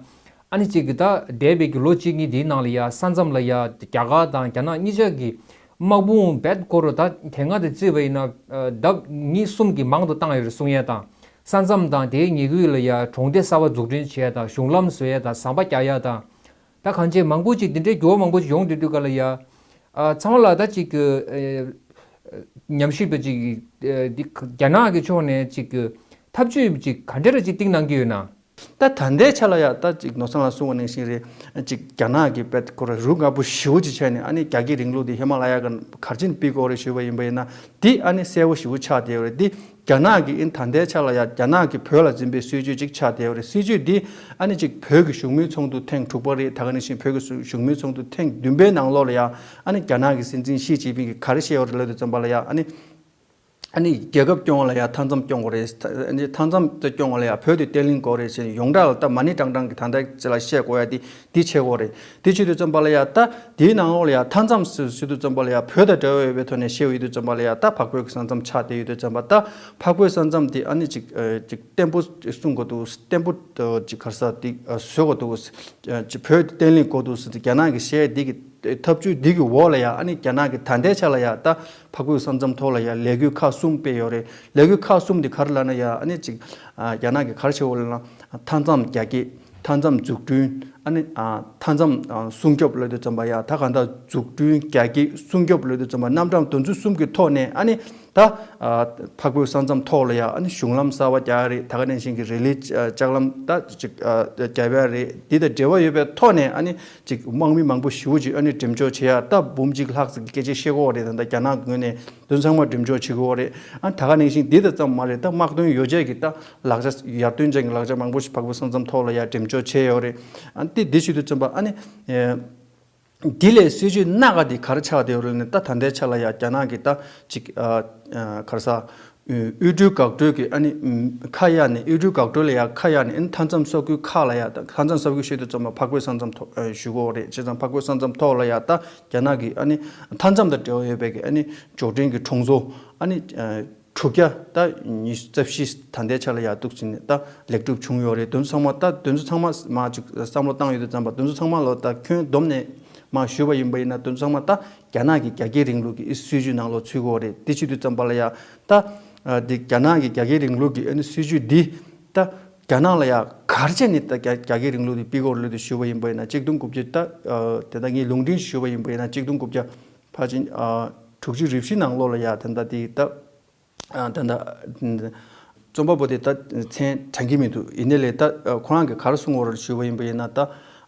ཨ་ནི་ཅིག་གི་ད་འདས་པའི་གི་ལོ་གཅིག་གཉིས་འདིའི་ནང་ལ་ཡ་ས་མཚམས་ལ་ཡ་རྒྱ་གར་དང་རྒྱ་ནག་གཉིས་ཆ་གི་ དམག་དཔུང་རྦད་ཁོ་རུ་ད་དེ་སྔ་དེ་བརྩིས་པ་ཡིན་ན་ལྡབ་གཉིས་གསུམ་གྱིས་མང་དུ་བཏང་ཡོད་རེད་གསུང་ཡས་དང་། ས་མཚམས་དང་དེའི་ཉེ་ཁུལ་ལ་ཡ་གྲོང་སྡེ་གསར་པ་འཛུགས་སྐྲུན་བྱེད་ཡས་དང་གཞུང་ལམ་བཟོ་ཡས་དང་ཟམ་པ་རྒྱག་ཡས་དང་། ད་གང་ཅི་མང་པོ་ཅིག་འདི་འདྲའི་འགྱུར་བ་མང་པོ་ཅིག་ཡོང་དུས་དུས་ག་ལ་ཡ། ཨ་ཚང་མ་ལ་ད་ཅིག་གི་ཨ་ཉམས་ཞིབ་པ་ཅིག་ཨ་འདི་རྒྱ་ནག་གི་ཕྱོགས་ནས་ཅིག་གི་ཐབས་ཇུས་ཅིག་ག་འདྲ་ར་ཅིག་བཏིང་གནང་གི་ཡོད་ན། ད་ད་ལྟའི་ཆ་ལ་ཡ་ད་ཅིག་ནོར་བཟང་ལགས་གསུངས་པ་ནང་བཞིན་རེད། ཅིག་རྒྱ་ནག་གི་རྦད་ཁོ་ར་རུ་ང་པོ་ཞེ་པོ་ཅིག་བྱས་ནས་ཨ་ནི་རྒྱ་སྐྱེད་རིང་ལུགས་དེ་ཧི་མ་ལ་ཡ་ག་གར་ཅིག་སྤེལ་དགོས་རེད་ཞུས་པ་ཡིན་པ་ཡིན་ན་འདི་ཨ་ནི་གསལ་པོ་ཞེ་པོ་ཆགས་བསྡད་ཡོད་རེད། འདི་རྒྱ་ནག་གི་ཨིན་ད་ལྟའི་ཆ་ལ་ཡ་རྒྱ་ནག་གི་བོད་ལ་འཛིན་པའི་སྲིད་ཇུས་ཅིག་ཆགས་བསྡད་ཡོད་རེད། སྲིད་ཇུས་འདི་ཨ་ནི་ཅིག་བོད་ཀྱི་གཞུང་མིན་ཚོགས་འདུ་ཐེངས་དྲུག་པ་རེད། ད་ག་ནང་བཞིན་བོད་ཀྱི་གཞུང་མིན་ཚོགས་འདུ་ཐེངས་བདུན་པའི་ནང་ལོགས་ལ་ཡ་ཨ་ནི་རྒྱ་ནག་གི་སྲིད་འཛིན་ཞི་ཅིན་ཕིང་གིས་ག་རེ་བཤད་ཡོད་རེད་ལབ་དུས་ཙམ་པ་ལ་ཡ་ཨ་ནི། ཨ་ནི་རྒྱལ་ཁབ་སྐྱོང་བ་ལ་ཡ་མཐའ་མཚམས་སྐྱོང་དགོས་རེད། ཨ་ནི་མཐའ་མཚམས་དེ་སྐྱོང་བ་ལ་ཡ་བོད་དེ་བརྟན་ལྷིང་དགོས་རེད་ཅེས་ཡོངས་གྲགས་ལ་ད་མ་ཎི་བགྲང་བགྲང་གི་ད་ལྟ་ཅི་ལ་བཤད་དགོས་ཡ་དེ་འདི་བྱེད་དགོས་རེད། དེ་བྱེད་དུས་ཙམ་པ་ལ་ཡ་ད་དེའི་ནང་ལོགས་ལ་ཡ་མཐའ་མཚམས་ཟེར་དུས་ཙམ་པ་ལ་ཡ་བོད་དང་འབྲེལ་བ་ཡོད་པའི་ཐོག་ནས་བཤད་ཡོད་དུས་ཙམ་པ་ལ་ཡ་ད་འཕགས་བོད་ཀྱི་ས་མཚམས་ཆགས་བསྡད་ཡོད་དུས་ཙམ་པ་ད་འཕགས་བོད་ས་མཚམས་དེ་ཨ་ནི་ཅིག་ཅིག་བརྟན་པོ་སྲུང་དགོས་འདུག་བརྟན་པོ་ཅིག་ག་རེ་ཟེར་དེ་བཟོ་དགོས་འདུག་ཅིག་བོད་བརྟན་ལྷིང་དགོས་འདུག་ཟེར་དུས་རྒྱ་ནག་གི་བཤད་འདི་གི་ཐབས་ཇུས་འདི་གི་འོག་ལ་ཡ་ཨ་ནི་རྒྱ་ནག་གི་ད་ལྟའི་ཆ་ལ་ཡ་ད་འཕགས་བོད་ས་མཚམས་ཐོག་ལ་ཡ་ལས་འགུལ་ཁག་གསུམ་སྤེལ་ཡོད་རེད། ལས་འགུལ་ཁག་གསུམ་འདི་ག་རེ་ལབ་ན་ཡ་ཨ་ནི་ཅིག་རྒྱ་ནག་གི་ག་རེ་བྱེད་འོ་ལབ་ན་མཐའ་མཚམས་རྒྱ་སྐྱེད། མཐའ་མཚམས་འཛུགས་སྐྲུན། ཨ་ནི་མཐའ་མཚམས་སྲུང་སྐྱོབ་ལབ་དུས་ཙམ་པ་ཡ་ད་ག་ད་འཛུགས་སྐྲུན་རྒྱ་སྐྱེད་སྲུང་སྐྱོབ་ལབ་དུས་ཙམ་པ་རྣམ་གྲངས་དེ་ཚོ་གསུམ་གྱི་ཐོག་ནས་ཨ་ནི། ད། ཨ། འཕགས་བོད་ས་མཚམས་ཐོག་ལ་ཡང་ཨ་ནི་གཞུང་ལམ་གསར་པ་རྒྱག་ཡ་རེད། ད་ག་ནང་བཞིན་གྱི་རི་ལི་ལྕགས་ལམ་ད་ཅིག་ཨ། རྒྱབ་ཡ་རེད། འདི་དང་འབྲེལ་བ་ཡོད་པའི་ཐོག་ནས་ཨ་ནི་ཅིག་དམག་མི་མང་པོ་ཞེ་པོ་ཅིག་ཨ་ནི་འགྲེམས་འཇོག་བྱེད་ཡ་ད་འབུམ་གཅིག་ལྷག་ཙམ་གྱི་སྐད་ཆ་བཤད་ཀྱི་ཡོད་རེད། ད་ལྟ་རྒྱ་ནག་གི་ངོས་ནས་དེ་ཚོ་ཚང་མ་འགྲེམས་འཇོག་བྱེད་ཀྱི་ཡོད་རེད། ཨ་ད་ག་ནང་བཞིན་འདི་དང་ཙམ་མ་རེད། ད་དམག་དོན་ཡོ་བྱད་ཀྱི་ད་ལག་ཆ་ཡར་ཐོན་ཅན་གྱི་ལག་ཆ་མང་པོ་ཞིག་འཕགས་བོད་ས་མཚམས་ཐོག་ལ་ཡང་འགྲེམས་འཇོག་བྱས་ཡོད་རེད། ཨ་ནི་དེ་འདི་ཞུ་དུས་ཙམ་པ་ཨ་ནི། འདི་ལས་སྲིད་ཇུས་སྣ་ཁ་འདི་ག་རེ་ཆགས་བསྡད་ཡོད་རེད་ལབ་ན། ད་ད་ལྟའི་ཆ་ལ་ཡ་རྒྱ་ནག་གི་ད་ཅིག་ཨ་ཨ་ག་རེ་ཟ། དབུལ་སྒྲོལ་འགག་སྒྲོལ་གྱི་ཨ་ནི་ཁ་གཡར་ནས། དབུལ་སྒྲོལ་འགག་སྒྲོལ་ལ་ཡ་ཁ་གཡར་ནས། ཨ་ནི་མཐའ་མཚམས་ས་ཁུལ་ཁག་ལ་ཡ། ད་མཐའ་མཚམས་ས་ཁུལ་ཞུ་དུས་ཙམ་པ་འཕགས་བོད་ས་མཚམས་ཐོག་ཨ་ཞུ་གི་ཡོད་རེད། བྱས་ཙང་འཕགས་བོད་ས་མཚམས་ཐོག་ལ་ཡ་ད་རྒྱ་ནག་གི་ཨ་ནི་མཐའ་མཚམས་དང་འབྲེལ་བ་ཡོད་པའི་གི་ཨ་ནི་འབྱོར་འབྲིང་གི་གྲོང་ཚོ་ཨ་ནི་ཨ་དྲུག་བརྒྱ་ད་ཉི་ཤུ་རྩ་བཞི་ད་ལྟའི་ཆ་ལ་ཡ་གཏུག་ཕྱིན་ནས་ད་ལེགས་གྲུབ་བྱུང་ཡོད་རེད། དེ་ཚོ་ཚང་མ་ད་དེ་ཚོ་ཚང་མ་མར་ཅིག་བསམ་བློ་བཏང་ཡོད་དུས་ཙམ་པ། དེ་ཚོ་ཚང་མ་ལོ་ད་ཁྱོན་བསྡོམས་ནས་མར་ཞུས་པ་ཡིན་པ་ཡིན་ན། དེ་ཚོ་ཚང་མ་ད་རྒྱ་ནག་གི་རྒྱ་སྐྱེད་རིང་ལུགས་ཀྱི་སྲིད་ཇུས་ནང་ལོགས་ཚུད་ཀྱི་ཡོད་རེད། དེ་བྱེད་དུས་ཙམ་པ་ལ་ཡ་ད་ཨ་འདི་རྒྱ་ནག་གི་རྒྱ་སྐྱེད་རིང་ལུགས་ཀྱི་ཨ་ནི་སྲིད་ཇུས་འདི་ད་རྒྱ་ནག་ལ་ཡ་ག་རེ་བྱས་ནས་ད་རྒྱ་རྒྱ་སྐྱེད་རིང་ལུགས་འདི་སྤེལ་གྱི་ཡོད་རེད་ལབ་དུས་ཞུས་པ་ཡིན་པ་ཡིན་ན། གཅིག་སྟོང་དགུ་བརྒྱ་ད་ཨ་དེ་ད་ངས་ལུང་འདྲེན་ཞུས་པ་ཡིན་པ་ཡིན་ན། གཅིག་སྟོང་དགུ་བརྒྱ་ཕལ་ཆེར་ཨ་དྲུག་ཅུ་རེ་བཞི་ནང་ལོགས་ལ་ཡ་ད་ད་དེ་ད། ཨ་ད་ལྟ་རྩོམ་པ་པོ་དེ་ད་མཚན་དྲན་གྱི་མི་འདུག་ཡིན་ནའི་ལས་ད་ཁོ་རང་གིས་ག་རེ་གསུངས་ཡོད་རེད་ཞུས་པ་ཡིན་པ་ཡིན་ན། ད་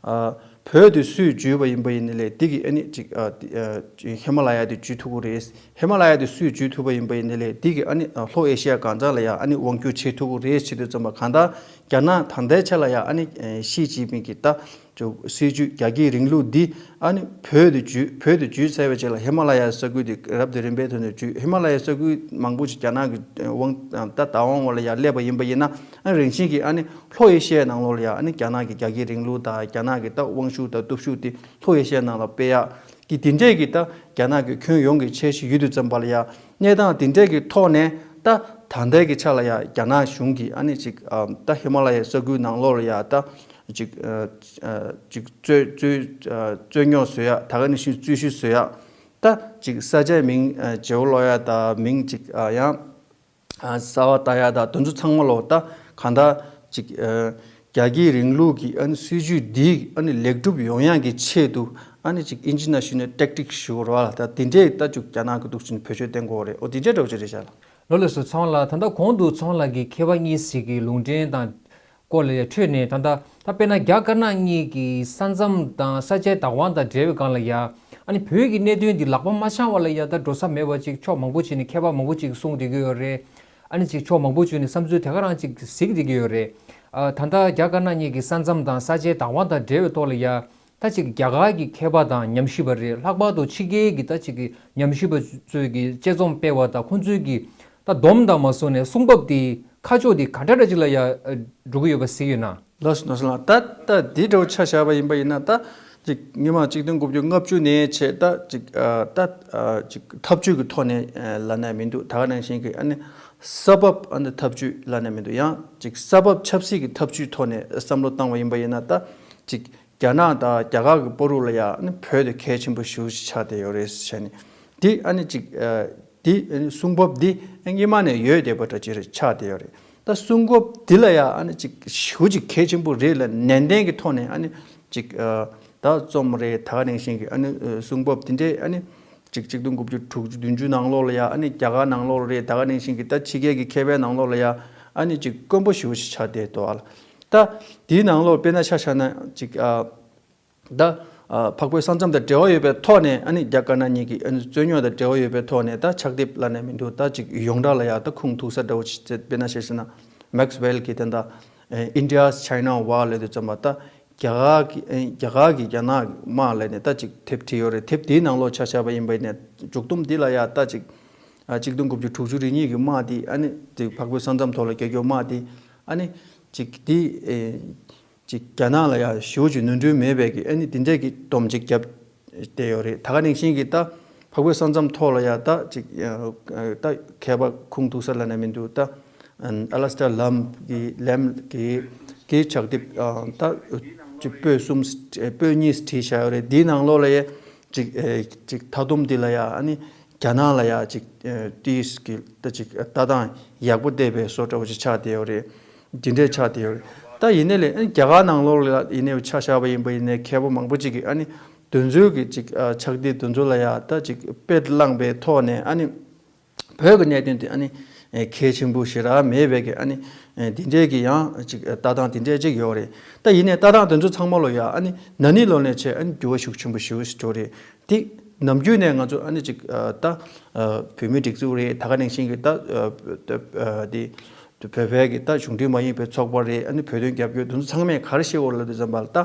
ཨ་བོད་དེ་སུས་བརྒྱུད་པ་ཡིན་པ་ཡིན་ནའི་ལས་དེ་གི་ཨ་ནི་ཅིག་ཨ་ཨ་ཅིག་ཧི་མ་ལ་ཡ་དེ་བརྒྱུད་ཐུབ་ཀྱི་རེད། ཧི་མ་ལ་ཡ་དེ་སུས་བརྒྱུད་ཐུབ་པ་ཡིན་པ་ཡིན་ནའི་ལས་དེ་གི་ཨ་ནི་ལྷོ་ཨེ་ཤི་ཡ་གང་ས་ལ་ཡ་ཨ་ནི་དབང་བསྒྱུར་བྱེད་ཐུབ་ཀྱི་རེད་བྱེད་དུས་ཙམ་པ། གང་ལྟར་རྒྱ་ནག་ད་ལྟའི་ཆ་ལ་ཡ་ཨ་ནི་ཞི་ཅིན་ཕིང་གིས་ད། ཅོ་སྲིད་ཇུས་རྒྱ་སྐྱེད་རིང་ལུགས་འདི་ཨ་ནི་བོད་དུ་བརྒྱུད། བོད་དུ་བརྒྱུད་ཚར་བའི་རྗེས་ལ་ཧི་མ་ལ་ཡའི་ས་ཁུལ་དེ་རབ་དང་རིམ་པའི་ཐོག་ནས་བརྒྱུད། ཧི་མ་ལ་ཡའི་ས་ཁུལ་མང་པོ་ཞིག་རྒྱ་ནག་གི་དབང་ད་བདག་དབང་འོག་ལ་ཡར་སླེབས་པ་ཡིན་པ་ཡིན་ན། ཨ་རིང་བཞིན་གྱི་ཨ་ནི་ལྷོ་ཨེ་ཤི་ཡའི་ནང་ལོགས་ལ་ཡ་ཨ་ནི་རྒྱ་ནག་གི་རྒྱ་སྐྱེད་རིང་ལུགས་དང་རྒྱ་ནག་གི་ད་དབང་ཤུགས་དང་སྟོབས་ཤུགས་དེ་ལྷོ་ཨེ་ཤི་ཡའི་ནང་ལ་སྤེལ་ཡག་གི་དེ་འདྲས་ཀྱི་ད་རྒྱ་ནག་གི་ཁྱོན་ཡོངས་ཀྱི་འཆར་གཞི་ཡོད་དུས་ཙམ་པ་ལ་ཡ། གནས་སྟངས་དེ་འདྲས་ཀྱི་ཐོག་ནས་ད་ད་ལྟའི་གི་ཆ་ལ་ཡ་རྒྱ་ནག་གཞུང་གིས་ཨ་ནི་ཅིག་ཨ་ད་ཧི་མ་ལ་ཡའི་ས་ཁུལ་ནང་ལོགས་ལ་ཡ་ད་ཅིག་ཨ་ཨ་ཅིག་རྩོད་རྩོད་ཨ་རྩོད་རྙོག་བཟོ་ཡ། ད་ག་ནང་བཞིན་རྩོད་གཞི་བཟོ་ཡ། ད་ཅིག་ས་ཆའི་མིང་ཨ་བརྗེ་པོ་སློག་ཡ་དང་མིང་ཅིག་ཨ་ཡང་ཨ་གསར་པ་བཏགས་ཡ་དང་དེ་ཚོ་ཚང་མ་ལོ་ད་གང་ལྟར་ཅིག་ཨ་རྒྱ་སྐྱེད་རིང་ལུགས་ཀྱི་ཨ་ནི་སྲིད་ཇུས་འདི་ཨ་ནི་ལེགས་གྲུབ་ཡོང་ཡག་གི་ཆེད་དུ་ཨ་ནི་ཅིག་ཨིན་ཇི་ནང་ཞུས་ན་ཊེག་ཊིག་ཞུ་དགོས་རེད་བ་ལ། ད་དེ་འདྲས་ད་ཅིག་རྒྱ་ནག་གི་འདུག་ཕྱིན་བེད་སྤྱོད་བསྟན་དགོས་རེད། འོ་དེ་འདྲས་འདྲ་བོ་ཅིག་རེད་ཤག་ལ། ལགས་སོ། ཚང་མ་ལ་ད་ལྟ་གོང་དུ་ཚང་མ་ལ་གི་མཁས་པ་གཉིས་ཤིག་གི་ལུང་འདྲེན་དང་སྐོར་ལ་ཡ་འཕྲོས་ནས། ད་ལྟ་ད་དཔེར་ན་རྒྱ་དཀར་ནག་གཉིས་ཀྱི་ས་མཚམས་དང་ས་ཆའི་བདག་དབང་དང་འབྲེལ་བའི་སྒང་ལ་ཡ། ཨ་ནི་བོད་ཀྱི་གནད་དོན་འདི་ལག་པ་མ་འཆང་བ་ལ་ཡ་ད་འགྲོ་ས་མེད་པ་ཅིག་ཕྱོགས་མང་པོ་ཅིག་ནས་མཁས་པ་མང་པོ་ཅིག་གསུངས་བསྡད་ཀྱི་ཡོད་རེད། ཨ་ནི་ཅིག་ཕྱོགས་མང་པོ་ཅིག་ནས་བསམ་ཚུལ་དེ་ག་རང་ཅིག་གཟིགས་བསྡད་ཀྱི་ཡོད་རེད། ཨ་ད་ལྟ་རྒྱ་དཀར་ནག་གཉིས་ཀྱི་ས་མཚམས་དང་ས་ཆའི་བདག་དབང་དང་འབྲེལ་བའི་ཐོག་ལ་ཡ། ད་ཅིག་རྒྱ་གར་གྱི་མཁས་པ་དང་ཉམས་ཞིབ་པ་རེད། ལྷག་པར་དུ་ཕྱི་རྒྱལ་གྱི་ད་ཅིག་གི་ཉམས་ཞིབ་པ་ཚོས་ཀྱི་དཔྱད་རྩོམ་སྤེལ་བ་དང་། ཁོང་ཚོས་ཀྱི་ད་སྡོམ་དང་མ་སོང་ནས་གསུང་བབ་དེ་ཁ་ཕྱོགས་དེ་ག་འདྲ་འདྲ་ཅིག་ལ་ཡ་འགྲོ་གི་ཡོད་པ་གཟིགས་ཡོད་ན། ལགས་སོ། ནོར་བཟང་ལགས། ད་ད་འདི་འདྲ་བོ་ཆ་བཞག་པ་ཡིན་པ་ཡིན་ན། ད་ཅིག་སྔོན་མ་གཅིག་སྟོང་དགུ་བརྒྱ་ལྔ་བཅུ་ནས་བྱས་ད་ཅིག་ཨ་ད་ཨ་ཅིག་ཐབས་ཇུས་ཀྱི་ཐོག་ནས་ཨ་ལབ་ན་མི་འདུག་ད་ག་ནང་བཞིན་གྱི་ཨ་ནི་ས་བབ་ཨ་ནི་ཐབས་ཇུས་ལབ་ན་མི་འདུག་ཡང་ཅིག་ས་བབ་ཆབ་སྲིད་ཀྱི་ཐབས་ཇུས་ཐོག་ནས་བསམ་བློ་བཏང་བ་ཡིན་པ་ཡིན་ན། ད་ཅིག་རྒྱ་ནག་དང་རྒྱ་གར་གྱི་བར་དུ་ལ་ཡ་ཨ་ནི་བོད་དེ་གལ་ཆེན་པོ་ཞེ་པོ་ཅིག་ཆགས་བསྡད་ཡོད་རེད་ཟེར་ནས། འདི་ཨ་ནི་ཅིག་ཨ་འདི་གསུང་བབ་འདི་སྔོན་མ་ནས་ཡོད་བསྡད་པ་འདྲ་ཅིག་ཆགས་བསྡད་ཡོད་རེད། ད་གསུང་བབ་འདི་ལ་ཡ་ཨ་ནི་ཅིག་ཞེ་པོ་ཅིག་གལ་ཆེན་པོ་རེད་ལབ་ནན་ཏན་གྱི་ཐོག་ནས་ཨ་ནི་ཅིག་ཨ་ད་རྩོམ་རེད། ད་ག་ནང་བཞིན་གྱི་ཨ་ནི་ཨ་གསུང་བབ་འདི་འདྲའི་ཨ་ནི་ཅིག་གཅིག་སྟོང་དགུ་བརྒྱ་དྲུག་ཅུ་བདུན་ཅུ་ནང་ལོགས་ལ་ཡ་ཨ་ནི་རྒྱ་གར་ནང་ལོགས་ལ་རེད། ད་ག་ནང་བཞིན་གྱི་ད་ཕྱི་རྒྱལ་གྱི་མཁས་པའི་ནང་ལོགས་ལ་ཡ་ཨ་ནི་ཅིག་དཀོན་པོ་ཞེ་པོ་ཞིག་ཆགས་བསྡད་འདུག་ཨ་ལ། ད་དེའི་ནང་ལོགས་དཔེར་ན་ཆ་བཞག་ན་ཅིག་ཨ་ད་ཨ་འཕགས་པའི་ས་མཚམས་དང་འབྲེལ་བ་ཡོད་པའི་ཐོག་ནས་ཨ་ནི་རྒྱ་དཀར་ནག་གཉིས་ཀྱི་ཨ་ནི་རྩོད་རྙོག་དང་འབྲེལ་བ་ཡོད་པའི་ཐོག་ནས་ད་ཕྱག་དེབ་ལབ་ནས་མི་འདུག་ད་ཅིག་ཡོངས་གྲགས་ལ་ཡ་ད་ཁུངས་ཐུག་ས་འདྲ་བོ་ཞིག་བྱས། དཔེར་ན་ཆ་བཞག་ན་མེག་སི་ཝེལ་གྱི་དེ་འདྲ་India's China War ལབ་དུས་ཙམ་པ་ད་རྒྱ་གར་གྱི་ཨེ་རྒྱ་གར་གྱི་རྒྱ་ནག་གི་དམག་ལབ་ནས་ད་ཅིག་དེབ་བྲིས་ཡོད་རེད། དེབ་དེའི་ནང་ལོགས་ཆ་བཞག་པ་ཡིན་པ་ཡིན་ནའི་མཇུག་སྡོམ་འདི་ལ་ཡ་ད་ཅིག་ཨ་གཅིག་སྟོང་དགུ་བརྒྱ་དྲུག་ཅུ་རེ་གཉིས་ཀྱི་དམག་འདི་ཨ་ནི་དེ་འཕགས་པའི་ས་མཚམས་ཐོག་ལ་རྒྱག་རྒྱུ་དམག་འདི་ཨ་ནི་ཅིག་འདི་ཨེ་ཅིག་རྒྱ་ནག་ལ་ཡ་ཞེ་པོ་ཅིག་ནོར་འཁྲུལ་མེད་པའི་གི་ཨ་ནི་འདི་འདྲའི་གི་སྡོམ་ཅིག་བརྒྱབ་བསྡད་ཡོད་རེད། ད་ག་ནང་བཞིན་གྱི་ད་འཕགས་པའི་ས་མཚམས་ཐོག་ལ་ཡ་ད་ཅིག་ཨ་ད་མཁས་པ་ཁུངས་ཐུག་ས་ལབ་ནས་མི་འདུག་ད་ཨ་ཨ་ལ་སི་ཊར་ལམ་གྱི་ལེམ་གྱི་གི་ཕྱག་དེབ་ཨ་ད་ཅིག་པོད་གསུམ་པོད་གཉིས་བྲིས་བཞག་ཡོད་རེད། འདིའི་ནང་ལོགས་ལ་ཡ་ཅིག་ཨེ་ཅིག་མཐའ་སྡོམ་འདི་ལ་ཡ་ཨ་ནི་རྒྱ་ནག་ལ་ཡ་ཅིག་ཨེ་ཏིས་ཀྱི་ད་ཅིག་ལྟ་སྟངས་ཡག་པོ་བལྟས་པའི་བཟོ་འདྲ་བོ་ཞིག་ཆགས་བསྡད་ཡོད་རེད། འདི་འདྲས་ཆགས་བསྡད་ཡོད་རེད། ད་ཡིན་ནའི་ལས་ཨ་ནི་རྒྱ་གར་ནང་ལོགས་ལ་ཡིན་ནའི་ཆ་བཞག་པ་ཡིན་པ་ཡིན་ནའི་མཁས་པ་མང་པོ་ཅིག་གིས་ཨ་ནི་དེ་ཚོའི་གི་ཅིག་ཨ་ཕྱག་དེབ་དེ་ཚོ་ལ་ཡ་ད་ཅིག་དཔེ་བླངས་པའི་ཐོག་ནས་ཨ་ནི་བོད་ཀྱི་གནད་དོན་དེ་ཨ་ནི་ཨེ་གལ་ཆེན་པོ་ཞེ་དྲག་མེད་པའི་གི་ཨ་ནི་ཨེ་འདི་འདྲའི་གི་ཡང་ཅིག་ལྟ་སྟངས་དེ་འདྲའི་ཅིག་ཡོད་རེད། ད་ཡིན་ནའི་ལྟ་སྟངས་དེ་ཚོ་ཚང་མ་ལོ་ཡ་ཨ་ནི་ན་ནིང་ལོ་ནས་བྱས་ཨ་ནི་འགྱུར་བ་ཤུགས་ཆེན་པོ་ཞེ་པོ་ཞིག་འགྲོ་རེད། དེ་ནམ་རྒྱུན་ནས་ང་ཚོ་ཨ་ནི་ཅིག་ཨ་ད་ཨ་བོད་མིའི་སྒྲིག་འཛུགས་རེད། ད་ག་ནང་བཞིན་གྱི་ད་ཨ་ཨ་དེ་བོད་པའི་གི་ད་གཞུང་འབྲེལ་མ་ཡིན་པའི་ཚོགས་པ་རེད། ཨ་ནི་བོད་དོན་རྒྱབ་སྐྱོར་དེ་ཚོ་ཚང་མས་ག་རེ་བཤད་ཡོད་ལབ་དུས་ཙམ་པ་ལ་ད་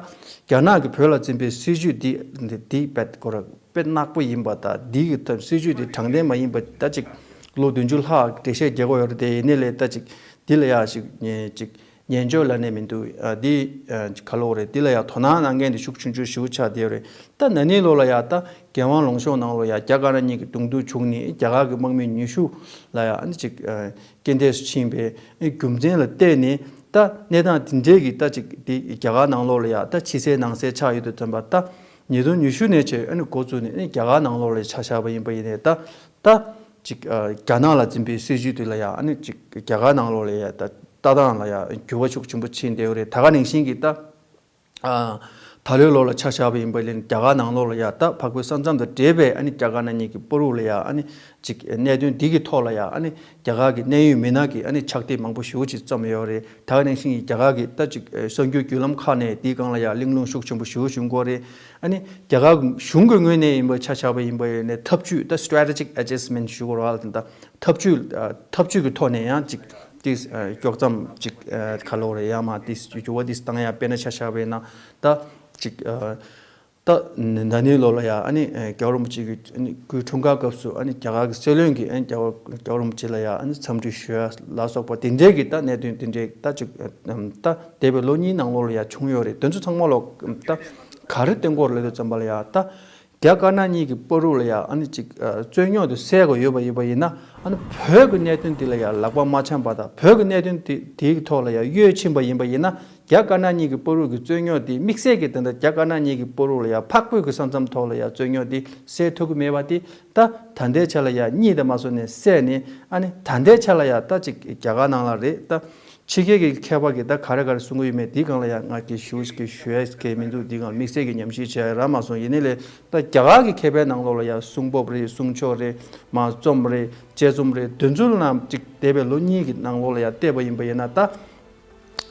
རྒྱ་ནག་གིས་བོད་ལ་འཛིན་པའི་སྲིད་བྱུས་འདི་འདི་འདི་དཔེ་ཁོ་ར་དཔེ་ནག་པོ་ཡིན་པ་དང་འདི་གི་ད་སྲིད་བྱུས་འདི་དྲང་བདེན་མ་ཡིན་པ་ད་ཅིག་ལོ་བདུན་ཅུ་ལྷག་འགྲེལ་བཤད་རྒྱག་གི་ཡོད་རེད། དེ་ཡིན་ནའི་ལས་ད་ཅིག་འདི་ལ་ཡ་ཞིག་ཅིག་ཉན་འཇོག་ལབ་ནས་མི་འདུག་ཨ་འདི་ཨ་ག་ལབ་དགོས་རེད། འདི་ལ་ཡ་དོ་སྣང་གནང་མཁན་དེ་ཤུགས་ཆུང་ཆུང་ཞེ་པོ་ཆགས་བསྡད་ཡོད་རེད། ད་ན་ནིང་ལོ་ལ་ཡ་ད་རྒྱལ་དབང་ལུང་གཤོང་ནང་ལོ་ཡ་རྒྱ་དཀར་ནག་གཉིས་ཀྱི་གདོང་ཐུག་བྱུང་ནས་རྒྱ་གར་གྱི་དམག་མི་ཉི་ཤུ་ལ་ཡ་ཨ་ནི་ཅིག་ཨ་རྐྱེན་འདས་སུ་ཕྱིན་པའི་རྒྱུ་མཚན་ལ་བརྟེན་ནས་ད་གནས་སྟངས་དེ་འདྲའི་གི་ད་ཅིག་དེ་རྒྱ་གར་ནང་ལོགས་ལ་ཡ་ད་ཕྱི་གསལ་ནང་གསལ་ཆགས་ཡོད་དུས་ཙམ་པ་ད་ཉིས་སྟོང་ཉི་ཤུ་ནས་བྱས་ཨ་ནི་འགོ་བཙུགས་ནས་ཨ་ནི་རྒྱ་གར་ནང་ལོགས་ལ་ཆ་བཞག་པ་ཡིན་པ་ཡིན་ནའི་ད་ད་ཅིག་ཨ་རྒྱ་ནག་ལ་འཛིན་པའི་སྲིད་བྱུས་དེ་ལ་ཡ་ཨ་ནི་ཅིག་རྒྱ་གར་ནང་ལོགས་ལ་ཡ་ད་ལྟ་སྟངས་ལ་ཡ་འགྱུར་བ་ཤུགས་ཆེན་པོ་ཕྱིན་བསྡད་ཡོད་རེད། ད་ག་ནང་བཞིན་གྱི་ད། ཨ་ད་ལོའི་ལོ་ལ་ཆ་བཞག་པ་ཡིན་པ་ལས་རྒྱ་གར་ནང་ལོགས་ལ་ཡ་ད་འཕགས་པའི་ས་མཚམས་དང་འབྲེལ་བའི་ཨ་ནི་རྒྱ་དཀར་ནག་གཉིས་ཀྱི་བར་དུ་ལ་ཡ་ཨ་ནི་ཅིག་གནད་དོན་འདི་གི་ཐོག་ལ་ཡ་ཨ་ནི་རྒྱ་གར་གྱི་གནད་ཡོད་མི་སྣ་གི་ཨ་ནི་ཕྱག་དེབ་མང་པོ་ཞེ་པོ་ཅིག་བརྩམས་ཡོད་རེད། ད་ག་ནང་བཞིན་གྱི་རྒྱ་གར་གྱི་ད་ཅིག་གསར་འགྱུར་བརྒྱུད་ལམ་ཁག་ནས་འདིའི་སྒང་ལ་ཡ་གླེང་སློང་ཤུགས་ཆེན་པོ་ཞེ་པོ་བྱུང་གི་ཡོད་རེད། ཨ་ནི་རྒྱ་གར་གཞུང་གི་ངོས་ནས་ཡིན་པ་ཆ་བཞག་པ་ཡིན་པ་ཡིན་ནའི་ཐབས་ཇུས་ད་strategic adjustment ཞུ་དགོས་རེད་བ། ད་ཐབས་ཇུས་ཨ་ཐབས་ཇུས་ཀྱི་ཐོག་ནས་ཡང་ཅིག་ཏིས་ཨ་དཀྱོག་མཚམས་ཅིག་ཨ་ག་ལབ་དགོས་རེད། ཡང་མ་ཏིས་འགྱུར་བ་ཏིས་བཏང་ཡ། དཔེར་ན་ཆ་བཞག་པ་ཡིན་ན་ད་ཅིག་ཨ་ད་ན་ནིང་ལོ་ལ་ཡ་ཨ་ནི་ཨ་རྒྱལ་བ་རིན་པོ་ཆེ་གི་ཨ་ནི་སྐུའི་འཁྲུངས་སྐར་སྐབས་སུ་ཨ་ནི་རྒྱ་གར་གྱི་སྲིད་བློན་གྱིས་ཨ་ནི་རྒྱལ་བ་རྒྱལ་བ་རིན་པོ་ཆེ་ལ་ཡ་ཨ་ནི་འཚམས་འདྲི་ཞུ་ཡ་ལ་སོགས་པ་དེ་འདྲའི་གི་ད་གནད་དོན་དེ་འདྲའི་ད་ཅིག་ཨ་ད་འདས་པའི་ལོ་གཉིས་ནང་ལོགས་ལ་ཡ་བྱུང་ཡོད་རེད། དེ་ཚོ་ཚང་མ་ལོ་ད་ག་རེ་བསྟན་གྱི་ཡོད་རེད་ལབ་དུས་ཙམ་པ་ལ་ཡ་ད། རྒྱ་དཀར་ནག་གཉིས་ཀྱི་བར་དུ་ལ་ཡ་ཨ་ནི་ཅིག་ཨ་རྩོད་རྙོག་དེ་སེལ་དགོས་ཡོད་པ་ཡིན་པ་ཡིན་ན། ཨ་ནི་བོད་ཀྱི་གནད་དོན་དེ་ལ་ཡ་ལག་པ་མ་འཆང་པ་དང་། བོད་ཀྱི་གནད་དོན་དེ་དེའི་ཐོག་ལ་ཡ་གཡོལ་ཕྱིན་པ་ཡིན་པ་ཡིན་ན། རྒྱ་དཀར་ནག་གཉིས་ཀྱི་བར་དུ་གི་རྩོད་རྙོག་དེ་དམིགས་བསལ་གྱི་དེ་འདྲ་རྒྱ་དཀར་ནག་གཉིས་ཀྱི་བར་དུ་ལ་ཡ་འཕགས་བོད་ཀྱི་ས་མཚམས་ཐོག་ལ་ཡ་རྩོད་རྙོག་དེ་སེལ་ཐུབ་ཀྱི་མེད་པ་དེ། ད་ད་ལྟའི་ཆ་ལ་ཡ་གཉིད་དེ་མ་སོང་ནས་སད་ནས། ཨ་ནི་ད་ལྟའི་ཆ་ལ་ཡ་ད་ཅིག་རྒྱ་གར་ནང་ལ་རེད། ད་ཕྱི་རྒྱལ་གྱི་མཁས་པ་གིས་ད་ག་རེ་ག་རེ་གསུང་གི་ཡོད་མེད་དེའི་སྒང་ལ་ཡ་ང་གིས་ཞུ་གི་ཞུ་ཡ་གི་མི་འདུག་དེའི་སྒང་དམིགས་བསལ་གྱི་ཉམས་ཞིབ་བྱས་ཡ་རག་མ་སོང་། ཡིན་ནའི་ལས་ད་རྒྱ་གར་གྱི་མཁས་པའི་ནང་ལོགས་ལ་ཡ་གསུང་བབ་རེད། གསུང་ཆོས་རེད། མ་རྩོམ་རེད། དཔྱད་རྩོམ་རེད། དེ་ཚོ་རྣམས་ཅིག་འདས་པའི་ལོ་གཉིས་ཀྱི་ནང་ལོགས་ལ་ཡ་བལྟས་པ་ཡིན་པ་ཡིན་ན། ད་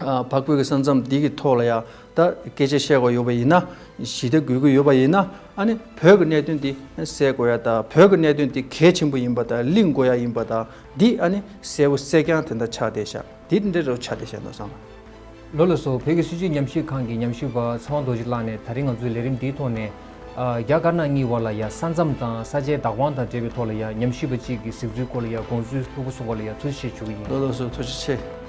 ཨ་འཕགས་བོད་ཀྱི་ས་མཚམས་འདི་གི་ཐོག་ལ་ཡ་ད་སྐད་ཆ་བཤད་དགོས་ཡོད་པ་ཡིན་ན། ཞི་བདེ་དགོས་ཀྱི་ཡོད་པ་ཡིན་ན། ཨ་ནི་བོད་ཀྱི་གནད་དོན་འདི་སེལ་དགོས་ཡ་དང་། བོད་ཀྱི་གནད་དོན་འདི་གལ་ཆེན་པོ་ཡིན་པ་དང་གླེང་དགོས་ཡ་ཡིན་པ་དང་། འདི་ཨ་ནི་གསལ་པོ་གསལ་རྐྱང་དེ་འདྲ་ཆགས་བསྡད་ཤག་འདི་འདྲ་རུ་ཆགས་བསྡད་ཤག་འདུག་བསམ། ལགས་ལགས་སོ། བོད་ཀྱི་སྲིད་བྱུས་ཉམས་ཞིབ་ཁང་གི་ཉམས་ཞིབ་པ་ཚེ་དབང་རྡོ་རྗེ་ལགས་ནས་ད་རིང་ང་ཚོའི་ལས་རིམ་འདིའི་ཐོག་ནས། ཨ་རྒྱ་དཀར་ནག་གཉིས་བར་ལ་ཡ་ས་མཚམས་དང་ས་ཆའི་བདག་དབང་དང་འབྲེལ་བའི་ཐོག་ལ་ཡ་ཉམས་ཞིབ་པ་གཅིག་གིས་གཟིགས་ཚུལ་སྐོར་ལ་ཡ་དགོངས་ཚུལ་ལྷུག་པོ་གསུངས་པ་ལ་ཡ་ཐུགས་རྗེ་ཆེ་ཞུ་གི་ཡིན། ལགས་ལགས་སོ། ཐུགས་རྗེ་ཆེ།